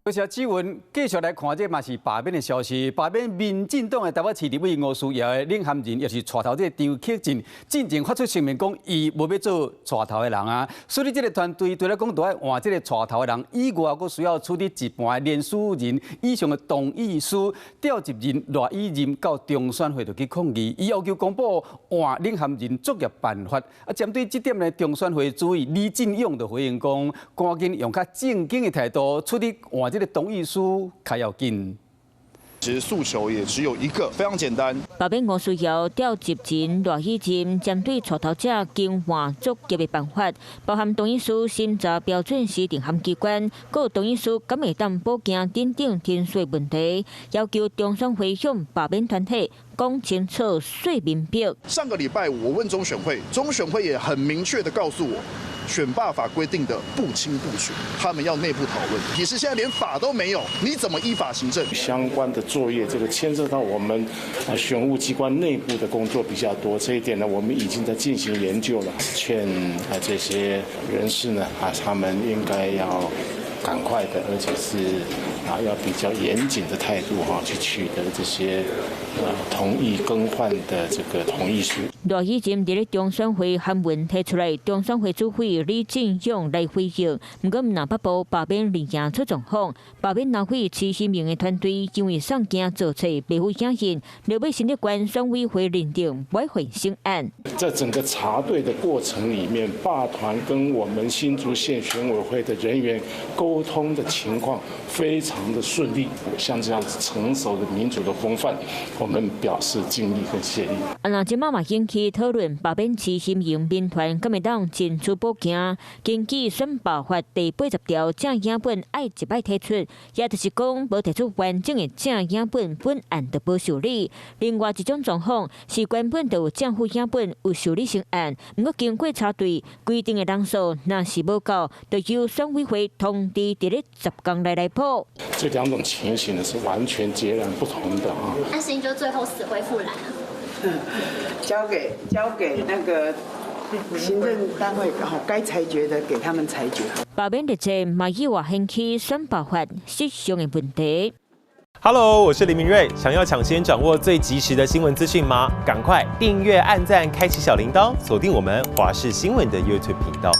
多謝志文，繼續來看這嘛是罷免的消息。罷免民進黨的台北市立委吳思瑤的領銜人，也是帶頭這個張克勤，進前發出聲明講，伊無欲做帶頭的人啊。所以這個團隊除了講著愛換這個帶頭的人以外，閣需要處理一半的連署人以上的同意書，調集人賴以任到中選會就去抗議，伊要求公布換領銜人作業辦法。啊，針對這點呢，中選會主委李進勇就回應講，趕緊用較正經的態度處理換這個同意書較要緊。其實訴求也只有一個，非常簡單。罷免吳思瑤調集人賴以任，針對帶頭者更換作業的辦法，包含同意書審查標準修訂函機關，閣同意書敢會當補件等等程序問題，要求中選會向罷免團體講清楚、說明白。上個禮拜五我問中選會，中選會也很明確的告訴我，選罷法規定的不清不楚，他們要內部討論。其實現在連法都沒有，你怎麼依法行政？相關的作業，這個牽涉到我們選務機關內部的工作比較多，這一點呢，我們已經在進行研究了。勸啊這些人士呢，啊他們應該要趕快的，而且是啊要比較嚴謹的態度哈，去取得這些同意更換的這個同意書。賴以任佇咧中選會函文提出來，中選會主委李進勇來回應。毋過，南北部罷免連夜出狀況，罷免南非徐新明的團隊因為送件做冊袂赴影印，落尾新竹縣選委會認定違反成案。在整個查對的過程裡面，罷團跟我們新竹縣選委會的人員溝通的情況非常的順利，像這樣子成熟的民主的風範，我們表示敬意跟謝意。啊，那這馬嘛引起討論，罷免徐新明民團敢會當進出補件？根據選罷法第80條，正影本愛一擺提出，也就是講無提出完整的正影本，本案就無受理。另外一種狀況是原本就有正副影本有受理成案，毋過經過查對規定的人數，若是無夠，就由選委會通知佇咧10天內來補。這兩種情形呢是完全截然不同的啊！擔心就最後死灰復燃啊！交給那個行政單位，好該裁決的給他們裁決。罷免日前嘛意外掀起選罷法失效的問題。 Hello，我是林明瑞，想要搶先掌握最及時的新聞資訊嗎？趕快訂閱、按讚、開啟小鈴鐺，鎖定我們華視新聞的 YouTube 頻道。